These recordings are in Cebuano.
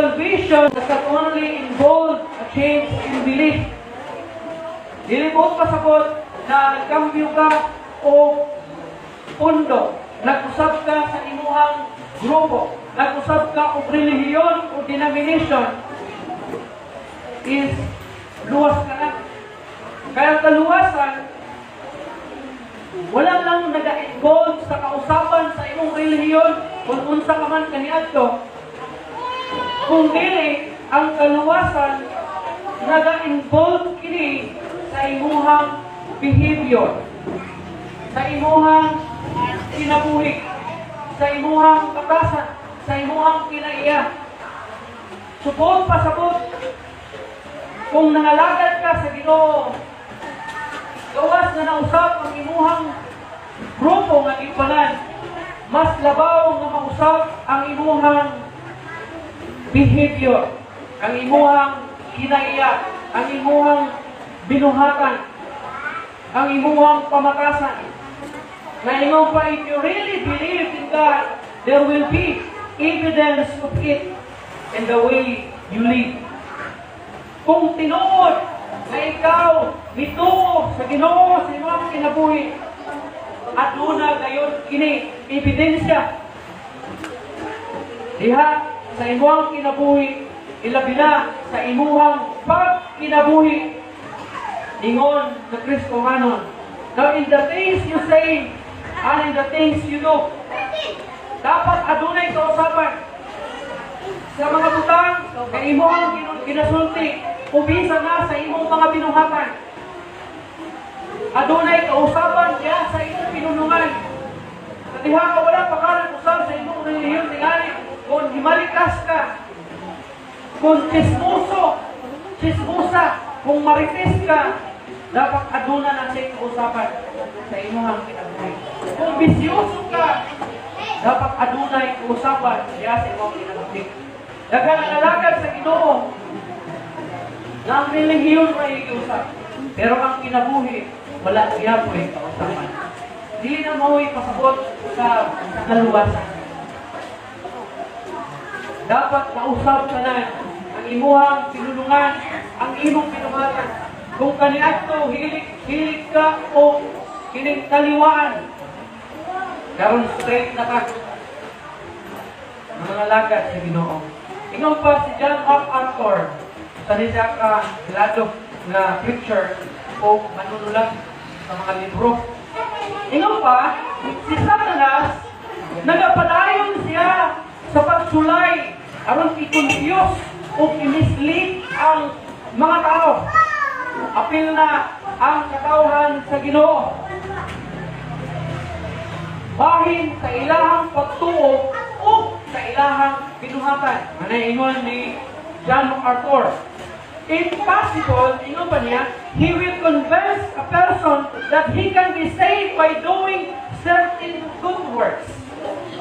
Salvation does not only involve a change in belief. Dili mo pasabot na nagkambyo ka o pundo, nag-usab ka sa imuhang grupo, nag-usab ka og relihiyon o denomination, is luwas ka na. Kaya ang kaluwasan, wala lang nag-involve sa kausapan sa imong relihiyon kung unsa ka man kaniadto. Kung dili, ang kaluwasan naga-involve kini sa imuhang behavior, sa imuhang kinabuhi, sa imuhang katasan, sa imuhang kinaiya. Suppose pasabot, kung nangalagad ka sa Ginoo, gawas na nausap ang imuhang grupo nga gipanan, mas labaw nga mausap ang imuhang behavior, ang imuhang kinaiya, ang imuhang binuhatan, ang imuhang pamatasan. Na ingon pa, if you really believe in God, there will be evidence of it in the way you live. Kung tinuod na ikaw mituo sa Ginoo sa imong kinabuhi, aduna gayon kini ebidensya diha sa imong kinabuhi, ilabi na sa imuhang pagkinabuhi ingon sa Kristohanon. Now, in the things you say and in the things you do, dapat adunay kausapan sa mga butang nga imong kinasulti o bisan na sa imong mga binuhatan. Adunay kausapan diya sa imong pinunungan. Sa diha ka wala pa ka usab sa imong relihiyon, tingali kung himalikas ka, kung chismoso, chismosa, kung marites ka, dapat aduna na siya kausapan sa imong kinabuhi. Kung bisyoso ka, dapat adunay kausapan diya sa imong kinabuhi. Daghan ang alagad sa Ginoo na ang relihiyon may giusap, pero ang kinabuhi, wala gyapoy kausapan. Dili na mo'y pasabot sa kaluwasan. Dapat nausap tanan ang imuhang pinulungan, ang imong binuhatan. Kung kaniadto hilig hilig ka o kining kaliwaan, karon straight na ka. Mga alagad sa Ginoo. Ingon pa si John MacArthur, sa niya ka hilado nga preacher o manunulat sa mga libro. Ingon pa, si Satanas, nagapadayon siya sa pagsulay aron i-confuse o i-mislead ang mga tao. Apil na ang katawhan sa Ginoo. Bahin sa ilahang pagtuo o sa ilahang binuhatan. Ano ingon ni John MacArthur? If possible, ingon pa niya, he will convince a person that he can be saved by doing certain good works.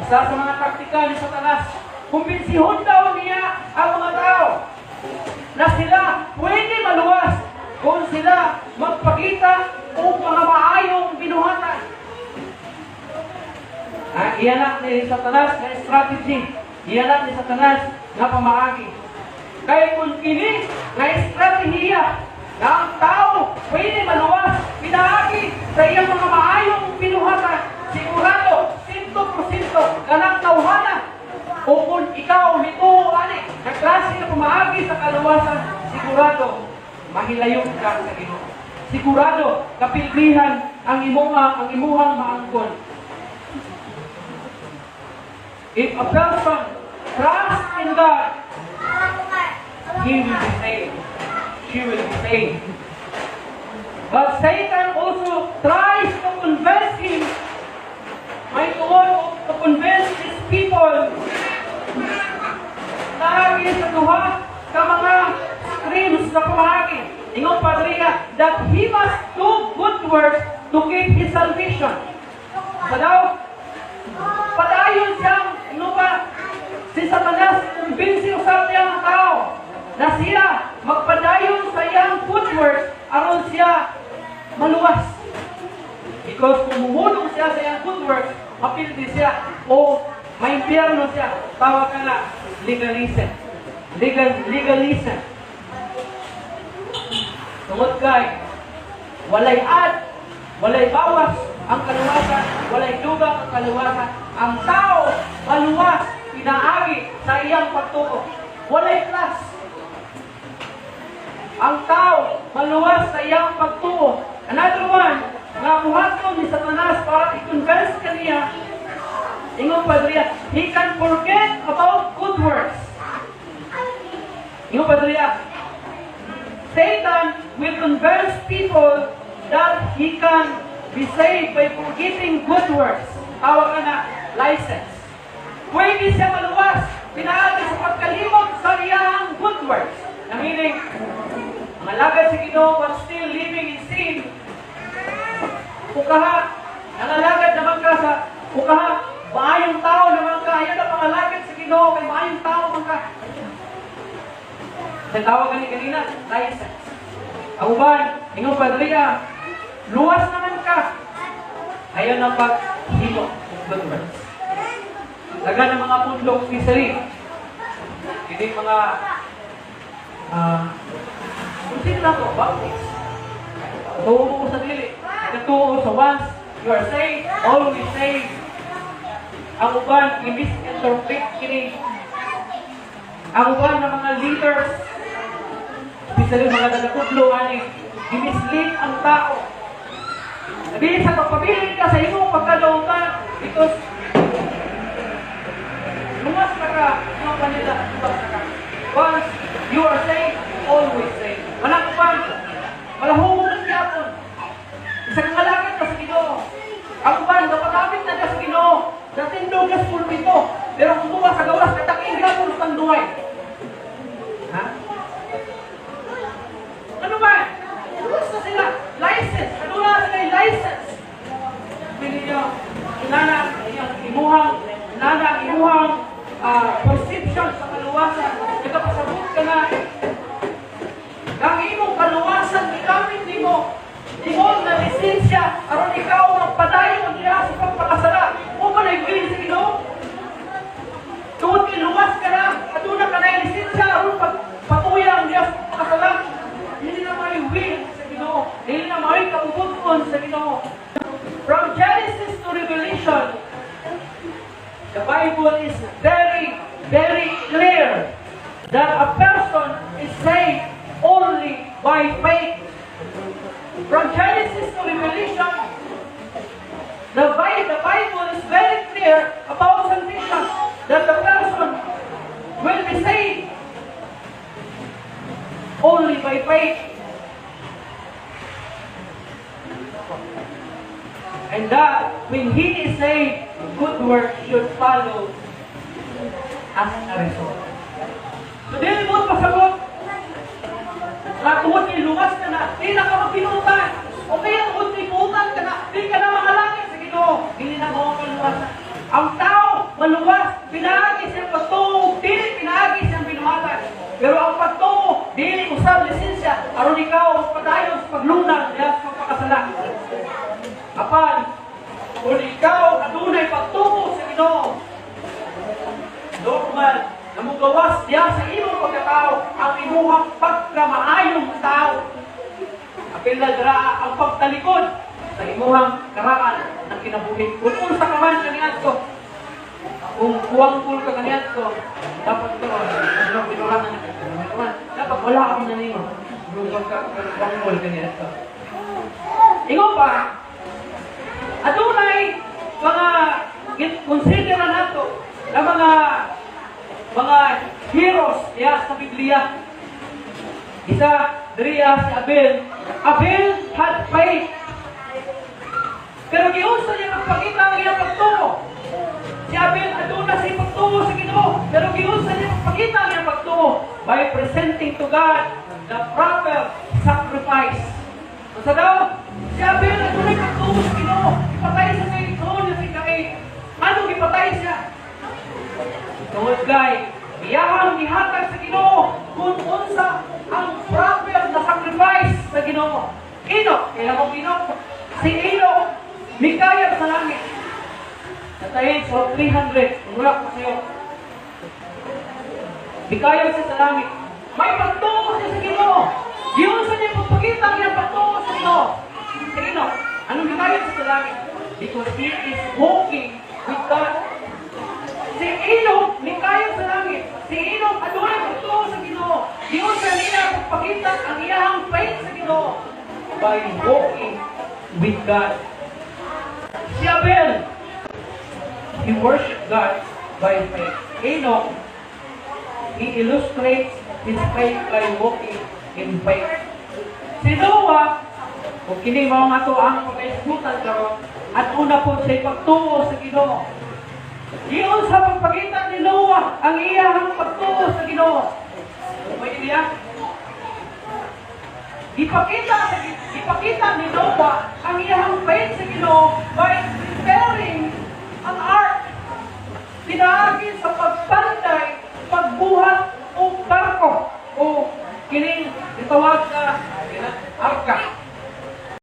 Isa sa mga taktika ni Satanas, kumbinsihon daw niya ang mga tao na sila pwede maluwas kung sila magpakita og mga maayong binuhatan. Ah, iyan na ni Satanas nga strategy. Iyan na ni Satanas nga pamaagi. Kaya kung kini nga estratehiya na ang tao pwede maluwas pinaagi sa iyang mga maayong binuhatan, sigurado, 100% kanang tawhana o kung ikaw mituo ani nga klase nga pamaagi sa kaluwasan, sigurado mahilayon ka sa Ginoo. Sigurado kapilbihan ang imuhang maangkon. If a person trusts in God, he will be saved. She will be saved. But Satan also tries to convince him, may tuon to convince these people naagi sa duha ka mga streams na pamaagi. Ingon pa diriha that he must do good works to keep his salvation. Sa daw, padayon siyang, ano pa, si Satanas, kumbinsi usab niya ang tao na siya magpadayon sa iyang good works aron siya maluwas. Because kung mumulong siya sa iyang good works, mapildi siya o maimpyerno siya. Tawag ka na legalism. Legalism. Tungod kay walay add, walay bawas ang kaluwasan, walay dugang ang kaluwasan. Ang tao maluwas pinaagi sa iyang pagtuo. Walay plus. Ang tao maluwas sa iyang pagtuo. Another one, nga buhaton ni Satanas para i-convince kaniya, ingon pa diriya, he can forget about good works. Ingon pa diriya, Satan will convince people that he can be saved by forgetting good works. Tawag ka na, license. Pwede siya maluwas pinaagi sa pagkalimot sa iyang good works. Na meaning, ang alagad sa Ginoo but still living in sin. Ukaha, nangalagad naman ka sa, ukaha, maayong tao naman ka, ayaw na pangalagad sa Ginoo kay maayong tao man ka. Sa tawag gani kanina, license. Ang uban, ingon pa diriya, luwas naman ka. Ayaw na paghimo og good works. Dagan ng mga pundok especially, hindi mga kung sino na to, Baptist. Tuo mo sa dili. Nagatuo sa once you are saved, always saved. Ang uban, i-misinterpret kini. Ang uban ng mga leaders, especially mga taga-tudlo, ani, i-mislead ang tao. Sabihin sa pagpabilin ka sa imong pagkadautan because luwas na ka, mga kanila, luwas na ka. Once you are saved, always saved. Wala ko pa, malahumong ng gyapon. Isa kang alagad ka sa Ginoo. Ang uban, napakapit na ka sa Ginoo. Natindog ka sa pulpito. Pero kung tuwa sa gawas, kataking gyapon sa tanduay. Ha? Ano ba? Luwas na sila. License. Ano na sila yung license? Pili niyo, inana ang imuhang perception sa kaluwasan. Nagkapasabot ka na. Ang imong kaluwasan, gigamit nimo ingon na lisensya aron ikaw magpadayon diha sa pagpakasala. Mao ba na will sa Ginoo? Tungod kay luwas ka na, aduna ka na lisensya aron pagpatuyang diha sa pagpakasala. Dili na may will sa Ginoo. Dili na may kabubut-on sa Ginoo. From Genesis to Revelation, the Bible is very, very clear that a person is saved only by faith. From Genesis to Revelation, the Bible is very clear about salvation, that the person will be saved only by faith. And that when he is saved, good works should follow as a result. So dili mo pasabot nga tungod kay luwas ka na, di na ka magbinutan. O kaya tungod kay buutan ka na, di ka na makalangit sa Ginoo. Dili na mao ang kaluwasan. Ang tao maluwas, pinaagi siyang pagtuo, dili pinaagi siyang binuhatan. Pero ang pagtuo, dili usab lisensya aron ikaw magpadayon sa paglunang diha sa pagpakasala. Apan, kung ikaw adunay pagtuo sa Ginoo, normal na mugawas diha sa imong pagkatao ang imuhang pagkamaayong tao. Apil na dira ang pagtalikod sa imuhang karaan ng kinabuhi. Kung unsa ka man kaniadto, kung kuwangkul ka kaniadto, dapat ito, ano, binurangan na ka. Dapat wala akong nanimo. Kung ka kuwangkul kaniadto. Ingon pa, adunay mga consider nato na mga heroes diya sa Biblia. Isa diriya si Abel. Abel had faith. Pero giunsa niya magpakita ang iyang pagtuo? Si Abel aduna sa pagtuo sa Ginoo, pero giunsa niya magpakita ang iyang pagtuo? By presenting to God the proper sacrifice. Unsa daw? Si Abel adunay pagtuo sa Ginoo. Ipatay sa kay igsoon niya si Cain. Ano gipatay siya? Tungod kay iyahang gihatag sa Ginoo kung unsa ang proper na sacrifice sa Ginoo. Enoch, kailan mo Enoch? Si Enoch, mikayab sa langit. At the age of 300, kung wala ko sa'yo. Mikayag siya sa langit. May pagtuo siya sa Ginoo. Giunsa niya pagpakita ang iyang pagtuo sa Ginoo? Sa Ginoo. Anong mikayag siya sa langit? Because he is walking with God. Si Enoch, mikayag sa langit. Si Enoch, adunay pagtuo sa Ginoo. Giunsa niya pagpakita ang iyang faith sa Ginoo? By walking with God. Si Abel, he worshiped God by faith. Enoch, he illustrates his faith by walking in faith. Si Noah, kung kini mao nga to ang pagkaisgutan karon, at una po siya pagtuo sa Ginoo. Giunsa pagpakita ni Noah ang iyang pagtuo sa Ginoo? May idea? Ipakita ni Noah ang iyang faith sa Ginoo by preparing ang ark. Pinaagi sa pagpanday, pagbuhat og barko o kining gitawag na